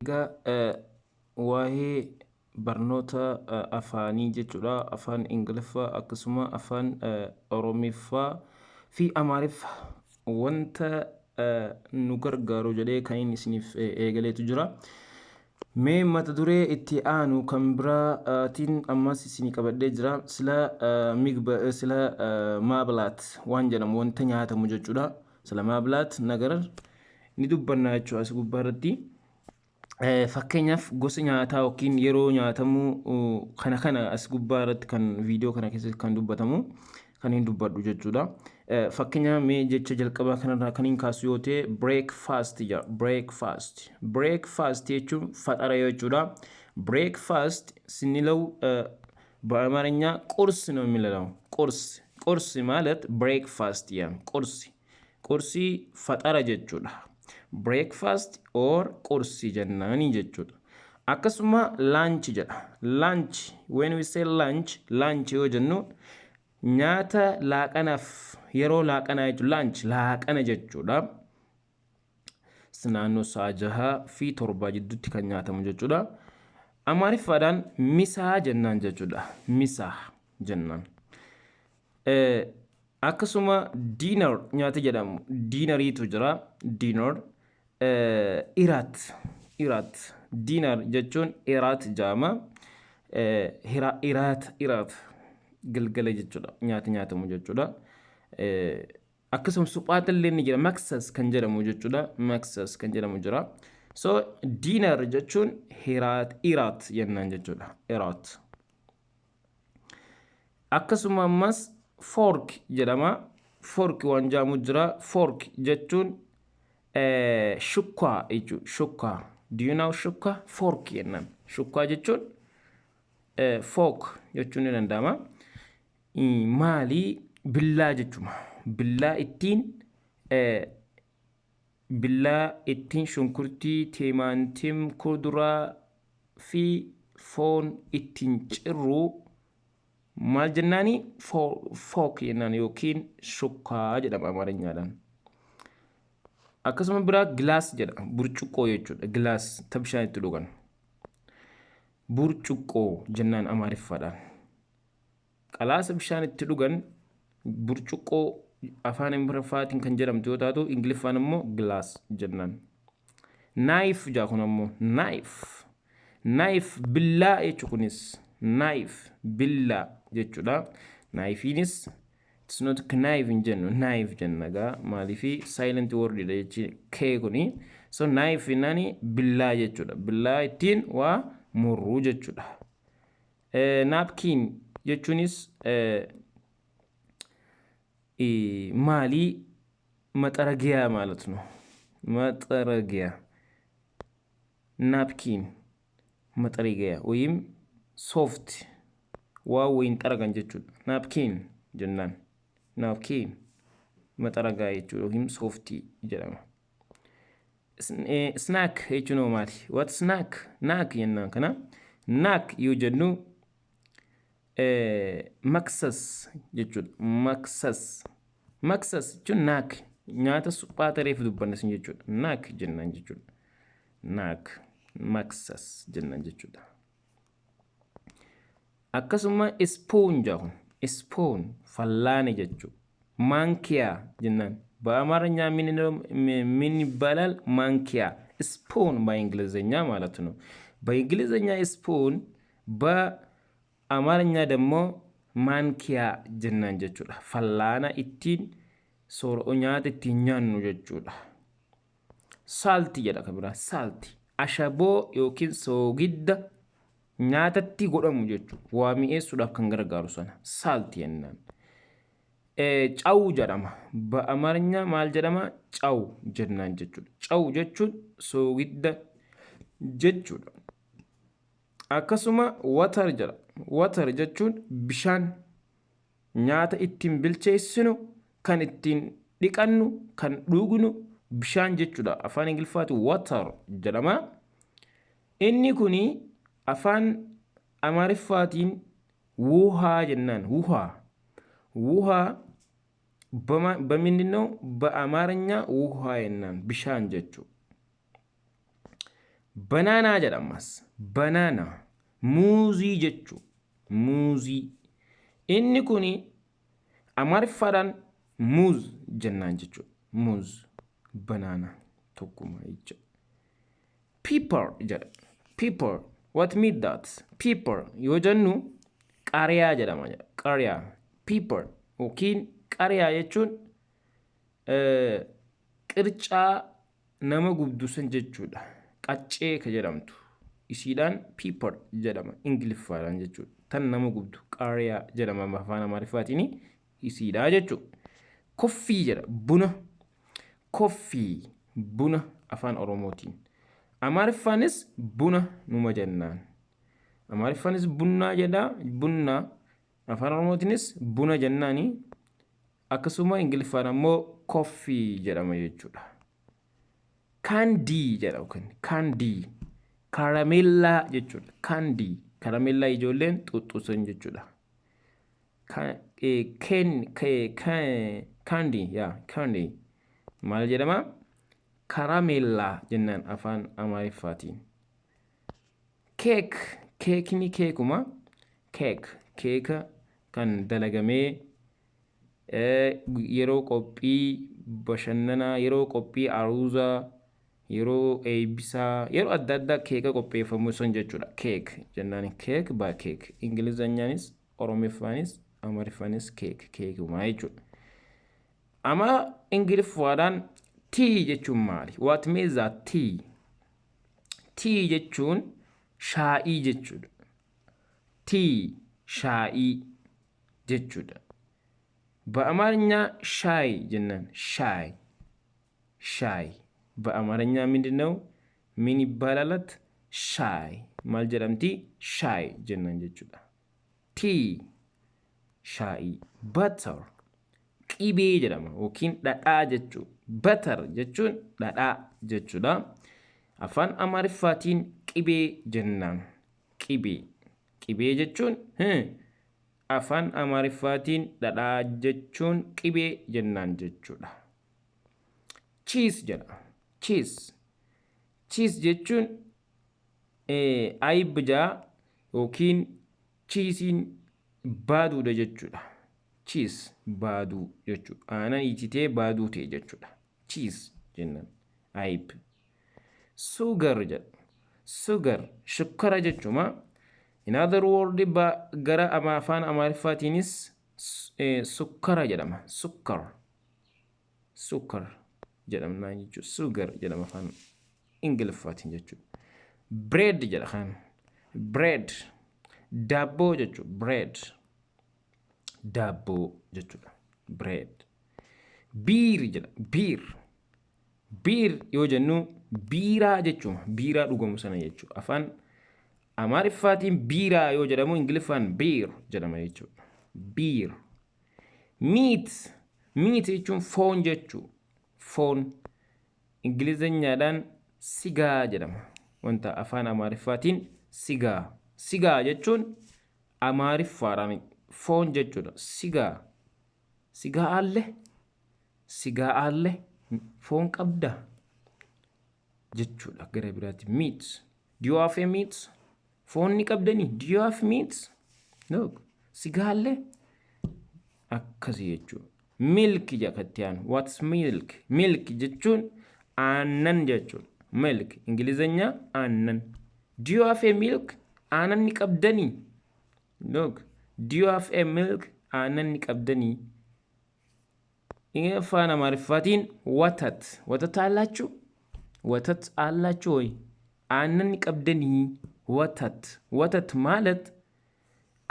Egaa waa'ee barnoota afaanii jechuudha. Afaan Ingiliffaa akkasuma afaan Oromiffaa fi Amaariffaa wanta nu gargaaru jedhee kan inni isiniif eegaleetu jira. Mee mata duree itti aanu kan biraatiin ammas isinii qabadhee jira. Sila migba sila መብላት waan jedhamu, wanta nyaatamu jechuudha. Sila መብላት ነገር ni dubbanna jechuudha as gubbaa irratti. Fakkeenyaaf, gosa nyaataa yookiin yeroo nyaatamu kana as gubbaa irratti kan viidiyoo kana keessatti kan dubbatamu kan hin dubbadhu jechuudha. Fakkeenya mee jecha jalqabaa kanarraa kan hin kaasu yoo ta'e, breakfast jedha. Breakfast. Breakfast jechuun faxara jechuudha. Breakfast ስንለው በአማርኛ ቁርስ ነው የሚለው። ቁርስ፣ ቁርስ ማለት breakfast ያ ቁርስ፣ ቁርሲ faxara jechuudha. Breakfast or ቁርሲ jennaani jechuudha. Akkasuma lunch jedha. Lunch, when we say lunch, lunch yoo jennu nyaata laaqanaaf, yeroo laaqanaa jechuudha. Lunch laaqana jechuudha. Naannoo sa'a 6 fi 7 jidduutti kan nyaatamu jechuudha. Amaariffaadhaan ምሳ jennaan jechuudha. ምሳ jennaan. Akkasuma dinner nyaata jedhamu dinneriitu jira. Dinner, እራት, እራት, dinner jechuun እራት jedhama. እራት, እራት galgala jechuudha. Nyaata nyaatamu jechuudha. Akkasuma suphaata illee ni jira. መክሰስ kan jedhamu jechuudha. መክሰስ kan jedhamu jira. So dinner jechuun እራት, እራት jennaan jechuudha. እራት. Akkasuma ammas fork jedhama. Fork waan jedhamu jira. Fork jechuun shukkaa jechuudha. Shukkaa. Do you know shukkaa? Fork jennaan. Shukkaa jechuun fork jechuun ni danda'ama. Maali, billaa jechuudha. Billaa ittiin shunkurtii, timaatim, kuduraa fi foon ittiin cirru maal jennaani? Fork jennaan yookiin shukkaa jedhama Amaariffaadhaan. Akkasuma biraa glass jedha, burcuqqoo jechuudha. Glass ta bishaan itti dhugan. Burcuqqoo jennaan Amaariffaadhaan. Qalaasa bishaan itti dhugan burcuqqoo afaan Amaariffaatiin kan jedhamtu yoo taatu, Ingiliffaan immoo glass jennaan. Knife jaa kun ammoo knife. Knife billaa jechuu, kunis knife billaa jechuudha. Knifeiinis, it's not knife hin jennu, knife jenna gaa, maaliifi silent word dha jechi kee kuni. So knife jennaani billaa jechuudha. Billaa ittiin waa murruu jechuudha. Napkin jechuunis maalii, መጥረጊያ ማለት ነው። መጥረጊያ፣ napkin መጥረጊያ ወይም soft waa wayin xaragan jechuudha. Napkin jennaan. Napkin maxaragaa jechuudha yookiin sooftii jedhama. Snack jechuun hoo maali? What snack? Snack jennaan kana. Snack yoo jennu መክሰስ jechuudha. መክሰስ. መክሰስ jechuun snack nyaata suphaa tareef dubbanne sun jechuudha. Snack jennaan jechuudha. Snack መክሰስ jennaan jechuudha. Akkasuma spoon jedhu, spoon fallaane jechuudha. ማንኪያ jennaan. በአማርኛ ምን ይባላል? ማንኪያ፣ spoon በእንግሊዝኛ ማለት ነው። በእንግሊዝኛ spoon፣ በአማርኛ ደግሞ ማንኪያ jennaan jechuudha. Fallaana ittiin nyaata ittiin nyaannu jechuudha. Salt jedha kan biraa, salt ashaboo yookiin soogidda nyaatatti godhamu jechuudha. Waa mi'eessuudhaaf kan gargaaru sana salt jennaan. ጨው jedhama. በአማርኛ maal jedhama? ጨው jennaan jechuudha. ጨው jechuun soogidda jechuudha. Akkasuma water jedha. Water jechuun bishaan nyaata ittiin bilcheessinu, kan ittiin dhiqannu, kan dhugnu bishaan jechuudha. Afaan Ingiliffaatti water jedhama. Inni kuni afaan Amaariffaatiin ውሃ jennaan. ውሃ, ውሃ በምንድን ነው? በአማርኛ ውሃ jennaan, bishaan jechuudha. Banana jedha ammas. Banana. Muuzii jechuu. Muuzii. Inni kuni Amaariffaadhaan ሙዝ jennaan jechuudha. ሙዝ banana tokkuma jechuudha. Pepper jedha. Pepper. What mean that? Pepper yoo jennu qaariyaa jedhama jedha. Qaariyaa. Pepper yookiin qaariyaa jechuun qircaa nama gubdu san jechuudha. Qaccee ka jedhamtu. Isiidhaan pepper jedhama Ingiliffaadhaan jechuudha. Tan nama gubdu qaariyaa jedhama afaan Amaariffaatiin isiidhaa jechuudha. Coffee jedha, buna. Coffee, buna afaan Oromootiin. Amaariffaanis buna numa jennaan. Amaariffaanis bunnaa jedha, bunnaa. Afaan Oromootiinis buna jennaani. Akkasuma Ingiliffaan ammoo coffee jedhama jechuudha. Candy jedha yookaan candy karameellaa jechuudha. Candy karameellaa ijoolleen xuxusan jechuudha. Candy, yaa, candy maal jedhama? Karameellaa jennaan afaan Amaariffaatiin. Cake, keekni keekuma. Cake, keeka kan dalagamee yeroo qophii bashannanaa, yeroo qophii aruuzaa, yeroo eebbisaa, yeroo adda addaa keeka qopheeffamu sun jechuudha. Cake jennaan, cake ba cake Ingilizanyaanis, Oromiffaanis, Amaariffaanis cake keekumaa jechuudha. Ama Ingiliffaadhaan tea jechuun maali? What means that tea? Tea jechuun shaayii jechuudha. Tea, shaayii jechuudha. በአማርኛ ሻይ jennaan, ሻይ፣ ሻይ በአማርኛ ምንድን ነው? ምን ይባላላት? ሻይ maal jedhamti? ሻይ jennaan jechuudha. Tea, shaayii. Butter, qibee jedhama yookiin dhadhaa jechuudha. Butter jechuun dhadhaa jechuudha. Afaan Amaariffaatiin qibee jennaan. Qibee. Qibee jechuun afaan Amaariffaatiin dhadhaa jechuun qibee jennaan jechuudha. Cheese jedha. Cheese. Cheese jechuun ayib jaa yookiin cheeseiin baaduudha jechuudha. Cheese, baaduu jechuudha. Aannan ititee baaduu ta'e jechuudha. Cheese jennaan. አይብ. Sugar jedha. Sugar, shukkara jechuudha. In other word, gara afaan Amaariffaatiinis sukkara jedhama. Sukkar. Sukkar jedhamna jechuudha. Sugar jedhama afaan Ingiliffaatiin jechuudha. Bread jedha kan. Bread, daabboo jechuudha. Bread, daabboo jechuudha. Bread. Beer jedha. Beer. Beer yoo jennu biiraa jechuudha. Biiraa dhugamu sana jechuudha. Afaan Amaariffaatiin biiraa yoo jedhamu Ingiliffaan beer jedhama jechuudha. Beer. Meat. Meat jechuun foon jechuudha. Foon. Ingilizanyaadhaan ስጋ jedhama. Wanta afaan Amaariffaatiin ስጋ. ስጋ jechuun Amaariffaadhaan foon jechuudha. ስጋ. ስጋ አለ. ስጋ አለ. Foon qabda jechuudha gara biraatti. Meat. Do you have a meat? Foon ni qabdanii? Do you have meat? Look. ስጋ አለ. Akkasii jechuudha. Milk jedha katti aanu. What's milk? Milk jechuun aannan jechuudha. Milk Ingilizanya aannan. Do you have a milk? Aannan ni qabdanii? Look. Do you have a milk? Aannan ni qabdanii? Afaan Amaariffaatiin ወተት. ወተት አላችሁ? ወተት አላችሁ ወይ? Aannan ni qabdanii? ወተት. ወተት ማለት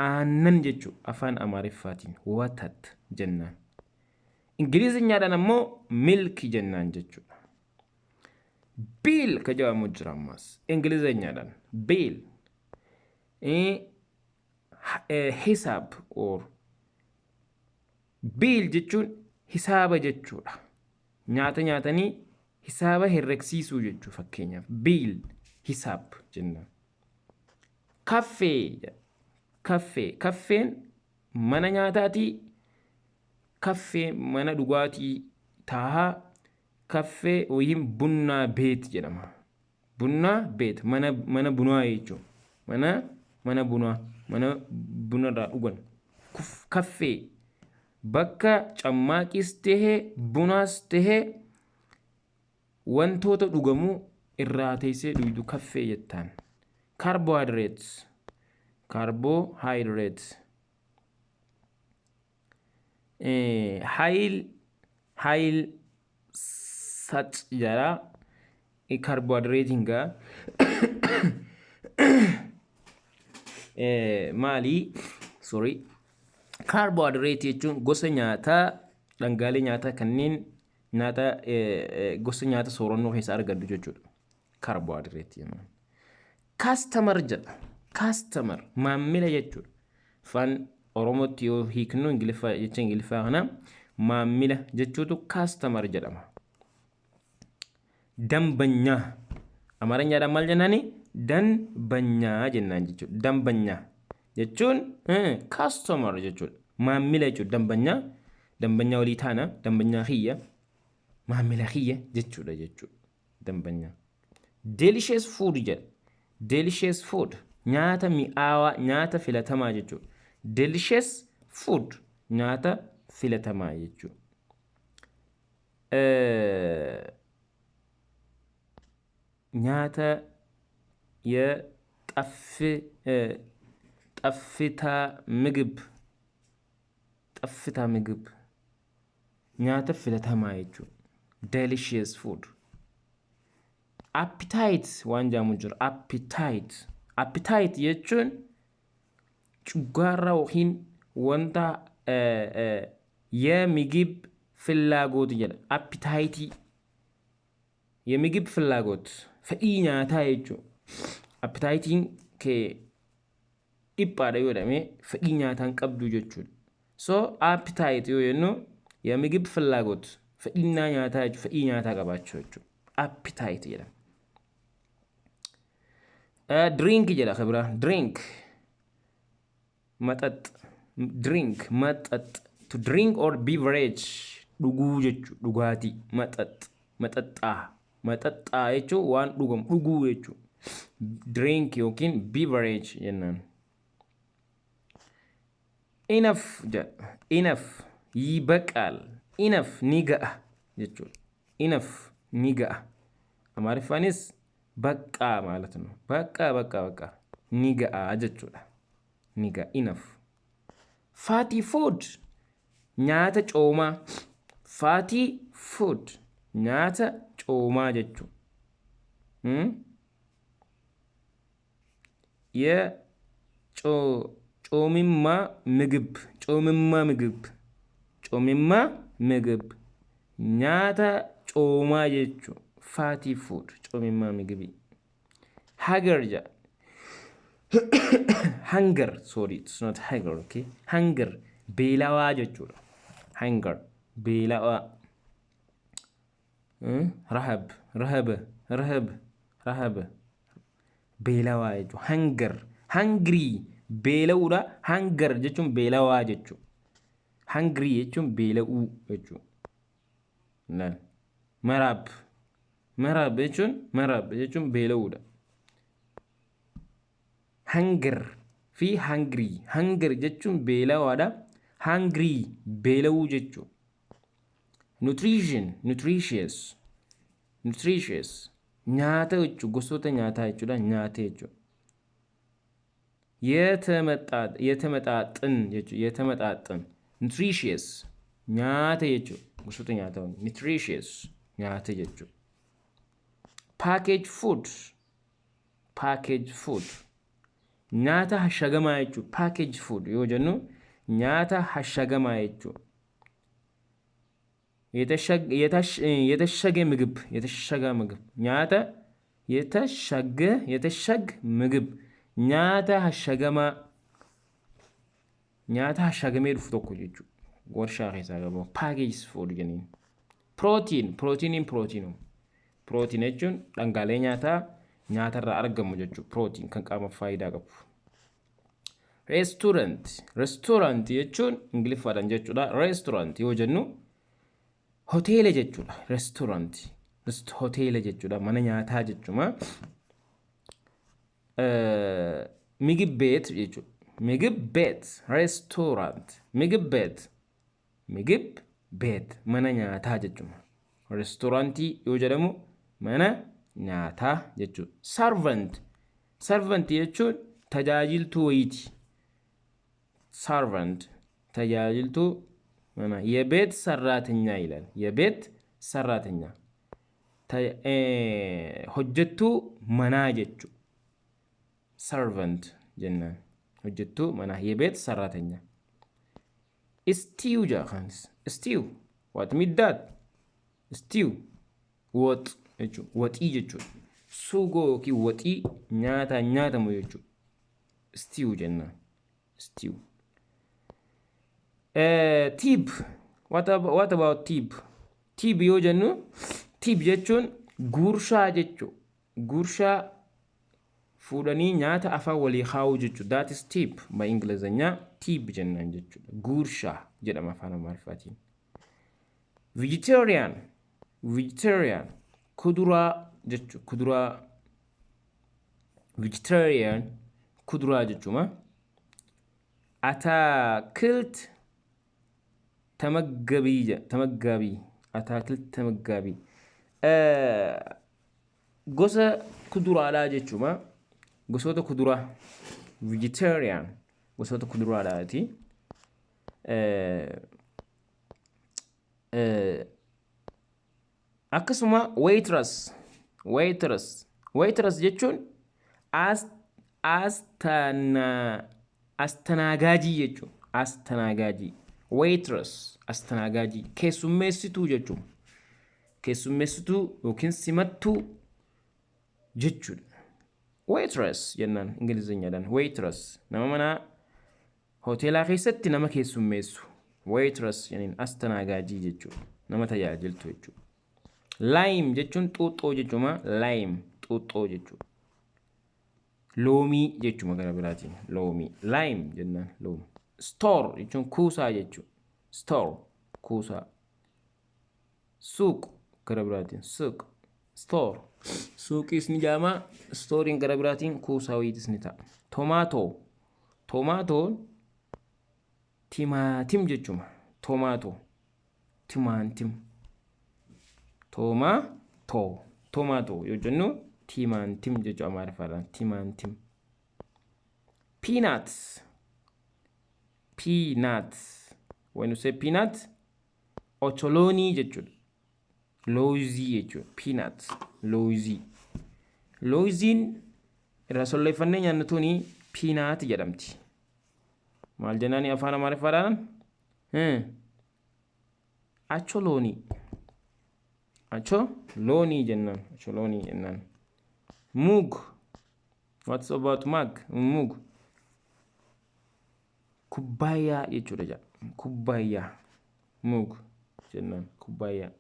aannan jechuudha afaan Amaariffaatiin ወተት jennaan. Ingilizanyaadhaan ammoo milk jennaan jechuudha. Bill ka jedhamu jira ammas Ingilizanyaadhaan bill. ሂሳብ or bill jechuun hisaaba jechuudha. Nyaata nyaatanii hisaaba herregsiisuu jechuu, fakkeenyaaf bill ሂሳብ jennaan. Cafe jedha. Cafe. Cafeen mana nyaataatii, cafe mana dhugaatii taahaa, cafe ወይም ቡና ቤት jedhama. ቡና ቤት mana bunaa jechuudha. Mana bunaa, mana bunarraa dhugan. Kaffee bakka cammaaqis tahee bunaas tahee wantoota dhugamuu irraa teessee dhugdu kaffee jettaan. Carbohydrates, carbohydrates. ኃይል ሰጭ jedha. Carbohydratein gaa maali? Sorry. Carbohydrate jechuun gosa nyaataa, dhangaalee nyaataa kanneen nyaata gosa nyaata soorannoo keessaa argaddu jechuudha. Carbohydrate jennuun. Customer jedha. Customer maamila jechuudha. Afaan Oromootti yoo hiiknu Ingiliffaa, jecha Ingiliffaa kana maamila jechuutu customer jedhama. ደንበኛ Amaariffaadhaan maal jennaani? ደንበኛ jennaan jechuudha. ደንበኛ jechuun customer jechuudha. Maamila jechuudha. ደንበኛ, ደንበኛ walii taana, ደንበኛ kiyya, maamila kiyya jechuudha jechuudha. ደንበኛ. Delicious food jedha. Delicious food nyaata mi'aawaa, nyaata filatamaa jechuudha. Delicious food nyaata filatamaa jechuudha. Nyaata የጠፍታ ምግብ, ጠፍታ ምግብ nyaata filatamaa jechuudha. Delicious food. Appetite waan jedhamu jira. Appetite. Appetite jechuun cuggaarraa yookiin wanta የምግብ ፍላጎት jedha. Appetite. የምግብ ፍላጎት fedhii nyaataa jechuudha. Appetiteiin kee dhiphaadha yoo jedhame fedhii nyaataa hin qabdu jechuudha. So appetite yoo jennu የምግብ ፍላጎት fedhinnaa nyaataa jechuudha. Fedhii nyaataa qabaachuu jechuudha. Appetite jedhama. Drink jedha kan biraa. Drink መጠጥ, drink መጠጥ, to drink or beverage dhuguu jechuudha. Dhugaatii መጠጥ, መጠጣ, መጠጣ jechuun waan dhugamu dhuguu jechuudha. Drink yookiin beverage jennaan. Enough jedha. Enough ይበቃል. Enough ni ga'a jechuudha. Enough ni ga'a. Amaariffaanis በቃ ማለት ነው. በቃ በቃ በቃ ni ga'a jechuudha. Ni ga'a, enough. Fatty food nyaata coomaa. Fatty food nyaata coomaa jechuudha. የጮሚማ ምግብ, ጮምማ ምግብ, ጮምማ ምግብ nyaata coomaa jechuudha. Fatty food ጮምማ ምግብ. Hager jedha. Hunger, sorry, it's not hager, okay? Hunger beelawaa jechuudha. Hunger beelawaa. ረሃብ, ረሃብ, ረሃብ, ረሃብ beelawaa jechuudha. Hunger, hungry beela'uudha. Hunger jechuun beelawaa jechuudha. Hungry jechuun beela'uu jechuudha. Laal. መራብ, መራብ jechuun, መራብ jechuun beela'uudha. Hunger fi hungry. Hunger jechuun beelawaadha. Hungry beela'uu jechuudha. Nutrition, nutritious, nutritious nyaata jechuudha. Gosoota nyaataa jechuudha. Nyaata jechuudha. የተመጣጥን jechuudha. የተመጣጥን nutritious nyaata jechuudha. Gosoota nyaataa nutritious nyaata jechuudha. Package food, package food nyaata hashagamaa jechuudha. Package food yoo jennu nyaata hashagamaa jechuudha. የታሸገ ምግብ, የታሸገ ምግብ nyaata የታሸገ, የታሸገ ምግብ nyaata hashagamaa, nyaata hashagamee dhufu tokko jechuudha. Warshaa keessaa qabu package food jenniin. Protein, prootiiniin prootiinuma. Protein jechuun dhangaalee nyaataa nyaatarraa argamu jechuudha. Protein kan qaamaaf faayidaa qabu. Restaurant, restaurant jechuun Ingiliffaadhaan jechuudha. Restaurant yoo jennu hoteela jechuudha. Restaurant. Hoteela jechuudha. Mana nyaataa jechuudha. ምግብ ቤት jechuudha. ምግብ ቤት restaurant. ምግብ ቤት ምግብ ቤት mana nyaataa jechuudha. Restooraantii yoo jedhamu mana nyaataa jechuudha. Servant. Servant jechuun tajaajiltuu wayiiti. Servant tajaajiltuu mana የቤት ሰራተኛ ይላል። የቤት ሰራተኛ hojjettuu manaa jechuudha. Servant jennaan hojjettuu manaa የቤት ሰራተኛ. Stew jedha kanis. Stew what mean that? Stew ወጥ jechuudha. Waxii jechuudha. Sugoo yookiin waxii nyaataan nyaatamu jechuudha. Stew jennaan. Stew. Tip. What about tip? Tip yoo jennu tip jechuun gurshaa jechuudha. Gurshaa fuudhanii nyaata afaan walii kaa'uu jechuudha. That is tip በእንግሊዝኛ tip jennaan jechuudha. Gurshaa jedhama afaan Amaariffaatiin. Vegetarian. Vegetarian kuduraa jechuudha. Kuduraa vegetarian kuduraa jechuudha. አታክልት ተመጋቢ ተመጋቢ አታክልት ተመጋቢ gosa kuduraadhaa jechuudha. Gosoota kuduraa vegetarian gosoota kuduraadhaati. Akkasuma waitress waitress waitress jechuun አስተናጋጅ jechuudha. አስተናጋጅ waitress አስተናጋጅ keessummeessituu jechuudha. Keessummeessituu yookiin simattuu jechuudha. Waitress jennaan ingilizeenyaadhaan waitress nama mana hoteelaa keessatti nama keessummeessu waitress jennaan አስተናጋጅ jechuudha. Nama tajaajiltu jechuudha. Lime jechuun xuuxxoo jechuudha. Lime xuuxxoo jechuudha. Loomii jechuudha gara biraatiin loomii. Lime jennaan loomii. Store jechuun kuusaa jechuudha. Store kuusaa. ሱቅ gara biraatiin ሱቅ store suuqiis ni jedhama. Stooriin gara biraatiin kuusaa wayiitis ni ta'a. Tomato tomaatoon timaatim jechuudha. Tomato timaantim tomato tomato yoo jennu timaantim jechuudha amaariffaadhaan timaantim. Peanuts peanuts when you say peanut ocholoonii jechuudha. Loozii jechuudha. Peanuts loozii. Looziin irraa solleeffannee nyaannu tuni peanut jedhamti. Maal jennaani afaan amaariffaadhaan? Acholoonii. Acholoonii jennaan. Acholoonii jennaan. Mug. What's about mug? Mug. Kubbaayyaa jechuudha jedha. Kubbaayyaa. Mug jennaan. Kubbaayyaa.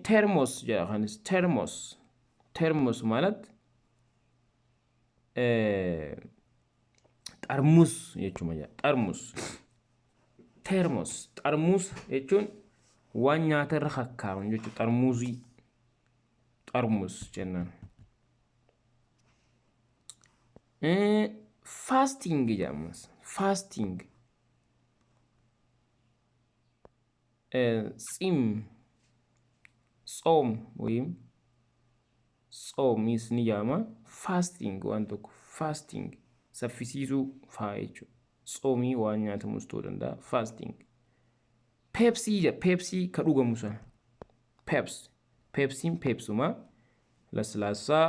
Thermos jedha kanis thermos. Thermos ማለት ጠርሙስ jechuudha. Xarmus. Thermos. Xarmus jechuun waan nyaata irra kakkaawan jechuudha. Xarmuuzii. Xarmus jennaan. Fasting jedhamas. Fasting. ጺም ጾም ወይም ጾmis ni jedhama. Fasting waan tokko fasting saffisiisuu fa'aa jechuudha. Tsoomii waan nyaatamus ta'uu danda'a. Fasting. Pepsi jedha. Pepsi ka dhugamu sana. Peps. Pepsiin pepsuma. Laslaasaa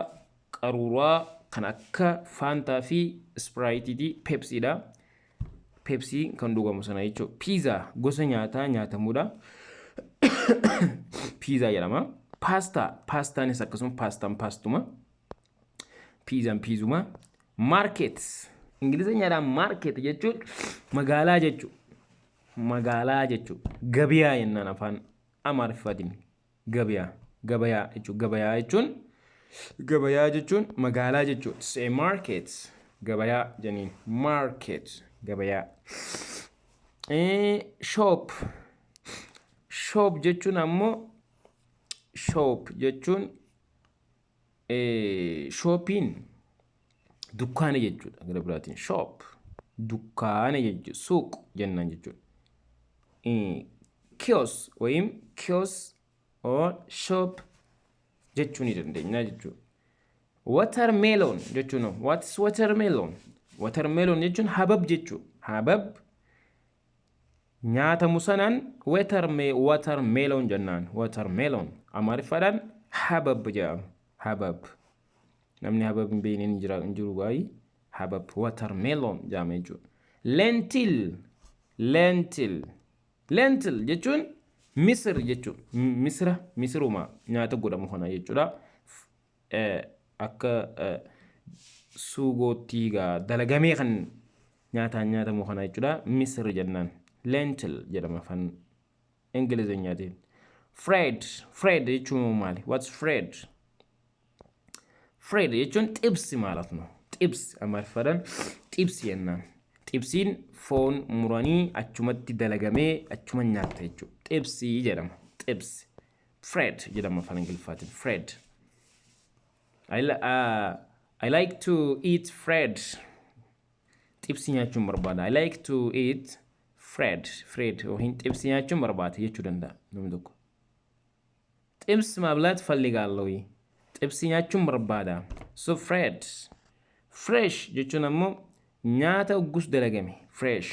qaruuraa kan akka faantaa fi ispiraayitiiti pepsiidha. Pepsii kan dhugamu sana jechuudha. Piizaa gosa nyaataa nyaatamudha. Piizaa jedhama. Paastaa paastaanis akkasuma paastaan paastuma. Piizaan piizuma. Market ingilizeenyaadhaan market jechuun magaalaa jechuudha. Magaalaa jechuudha. Gabiyaa jennaan afaan Amaariffaatiin. Gabiyaa. Gabayaa jechuudha. Gabayaa jechuun gabayaa jechuun magaalaa jechuudha. It's a market. Gabayaa jennaan. Market. Gabayaa. Shop. Shop jechuun ammoo Shop jechuun shopiin dukkaana jechuudha. Gara biraatiin shop dukkaana jechuudha. Suuq jennaan jechuudha. Kiosk ወይም kiosk or shop jechuu ni dandeenya jechuudha. Watermelon jechuun what's watermelon? Watermelon jechuun habab jechuudha. Habab nyaatamu sanaan watermelon jennaan. Watermelon Amaariffaadhaan habab jedhama. Habab. Namni habab hin beekne hin jira hin jiru baay'ee. Habab watermelon jedhama jechuudha. Lentil, lentil, lentil jechuun misir jechuudha. Misira, misiruma nyaata godhamu kana jechuudha. Akka suugootti egaa dalagamee kan nyaataan nyaatamu kana jechuudha. Misir jennaan. Lentil jedhama afaan Ingilizinyaatiin. Fried, fried jechuun maali? What's fried? Fried jechuun xibsi ማለት ነው. Xibsi Amaariffaadhaan xibsi jennaan. Xibsiin foon muranii achumatti dalagamee achuma nyaatta jechuudha. Xibsii jedhama. Xibsi. Fried jedhama afaan Ingiliffaatiin. Fried. I like to eat fried. Xibsii nyaachuun barbaada. I like to eat fried. Fried yookiin xibsii nyaachuun barbaada jechuu danda'a namni tokko. ጥብስ መብላት እፈልጋለሁ. Xibsii nyaachuun barbaada. So fried. Fresh jechuun ammoo nyaata uggus dalagame. Fresh.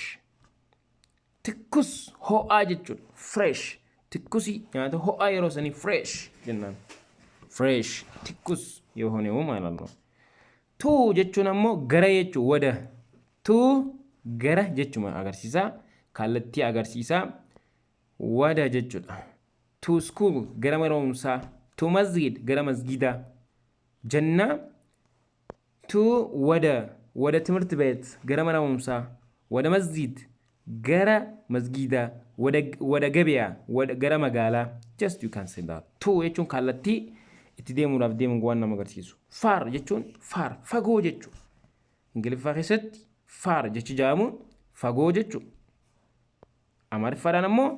ትኩስ ho'aa jechuudha. Fresh. Tikkusii nyaata ho'aa yeroo sanii fresh jennaan. Fresh ትኩስ የሆነው ማለት ነው. To jechuun ammoo gara jechuudha. ወደ. To gara jechuma agarsiisa. Kallattii agarsiisa. ወደ jechuudha. To school gara mana barumsaa. To masjid gara masgidaa. Jenna to ወደ, ወደ ትምህርት ቤት gara mana barumsaa. ወደ masjid gara masgidaa. ወደ ገበያ gara magaalaa. Just you can say that. To jechuun kallattii itti deemuudhaaf deemuun waan nama agarsiisu. Far jechuun far fagoo jechuudha. Ingiliffaa keessatti far jechi jedhamu fagoo jechuudha. Amaariffaadhaan ammoo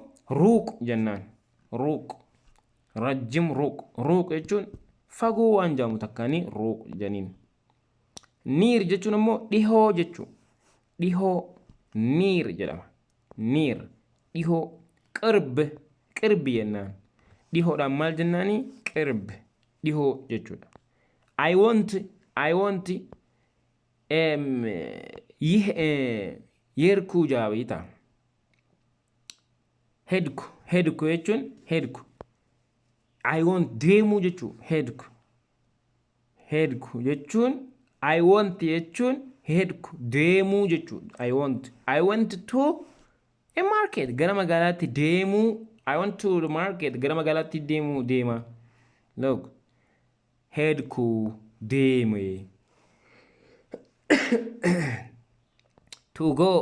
ሩቅ jennaan. ሩቅ, ረጅም, ሩቅ. ሩቅ jechuun fagoo waan jedhamu takkaanii ሩቅ jedhaniin. Near jechuun ammoo dhihoo jechuudha. Dhihoo near jedhama. Near dhihoo. ቅርብ, ቅርብ jennaan. Dhihoodhaan maal jennaani? ቅርብ dhihoo jechuudha. I want, I want ይህ የርኩ jaabeeta. ሄድኩ, ሄድኩ jechuun ሄድኩ. I want deemuu jechuudha. ሄድኩ, ሄድኩ jechuun I want jechuun ሄድኩ deemuu jechuudha. I want, I want to a market gara magaalaatti deemuu. I want to the market gara magaalaatti deemuu deema. Look, ሄድኩ deeme. To go,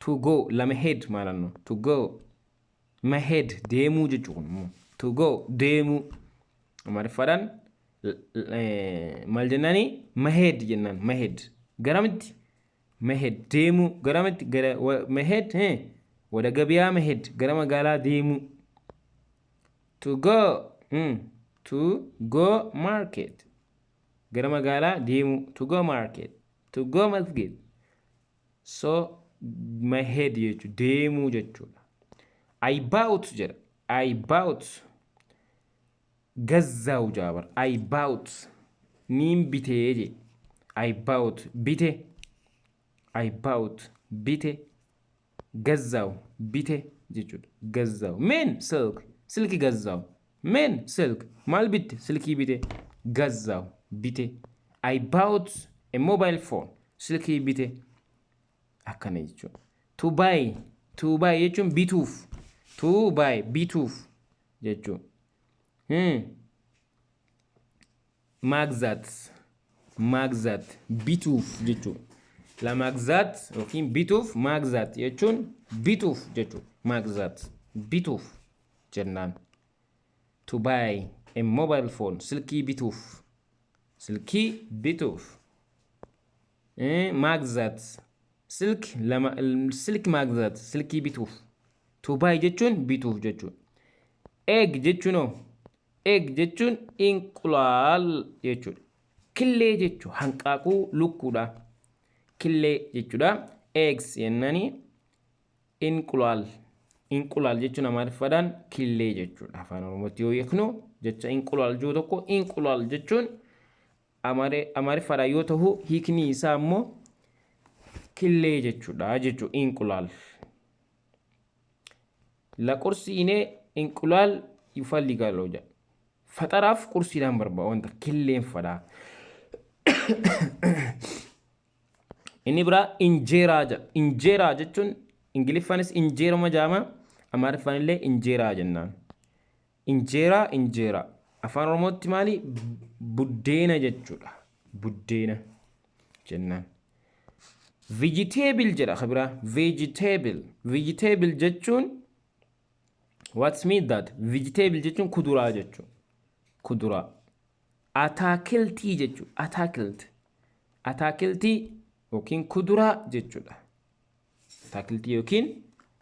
to go ለመሄድ ማለት ነው. To go መሄድ deemuu jechuudha. To go deemuu Amaariffaadhaan maal jennaani? መሄድ jennaan. መሄድ garamitti? መሄድ deemuu garamitti? Gara መሄድ ወደ ገበያ መሄድ gara magaalaa deemuu. To go, to go market gara magaalaa deemuu. To go market, to go masgid. So መሄድ jechuudha, deemuu jechuudha. I bought jedha. I bought ገዛው jaabar. I bought niin bitee je. I bought bite. I bought bite. ገዛው bite jechuudha. ገዛው ምን? ስልክ, silkii ገዛው. ምን? ስልክ. Maal bitte? Silkii bite. ገዛው bite. I bought a mobile phone, silkii bite akkana jechuudha. To buy, to buy jechuun bituuf. To buy bituuf jechuudha. መግዛት, መግዛት bituuf jechuudha. ለመግዛት yookiin bituuf. መግዛት jechuun bituuf jechuudha. መግዛት bituuf jennaan. To buy a mobile phone silkii bituuf, silkii bituuf. መግዛት ስልክ, ስልክ መግዛት silkii bituuf. To buy jechuun bituuf jechuudha. Egg jechuun hoo? Egg jechuun inqulaal jechuudha. Killee jechuudha. Hanqaaquu lukkuudha. Killee jechuudha. Eggs jennaani inqulaal. Inqulaal jechuun Amaariffaadhaan killee jechuudha. Afaan Oromootti yoo hiiknu jecha inqulaal jiru tokko inqulaal jechuun Amaariffaadhaan yoo ta'u, hiikni isaa immoo killee jechuudha jechuudha inqulaal. ለቁርስ እኔ እንቁላል ይፈልጋለሁ jedha. Faxaraaf qursiidhaan barbaada, wanta killeen fadhaa. Inni biraa injeeraa jedha. Injeeraa jechuun Ingiliffaanis injeeruma jedhama. Amaariffaan illee injeeraa jennaan. Injeeraa, injeeraa. Afaan Oromootti maali? Buddeena jechuudha. Buddeena jennaan. Vegetable jedha kan biraa. Vegetable. Vegetable jechuun, what's mean that? Vegetable jechuun kuduraa jechuudha. Kuduraa. Ataakiltii jechuudha. Ataakilti. Ataakiltii yookiin kuduraa jechuudha. Ataakiltii yookiin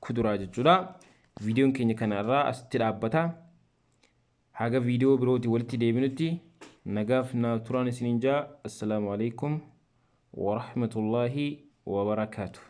kuduraa jechuudha. Viidiyoon keenya kanarraa asitti dhaabbata. Haga viidiyoo birootii walitti deebinutti nagaaf naa turaan isiniin jaa. Assalaamu alaikum wa rahmatullaahi wa barakaatuh.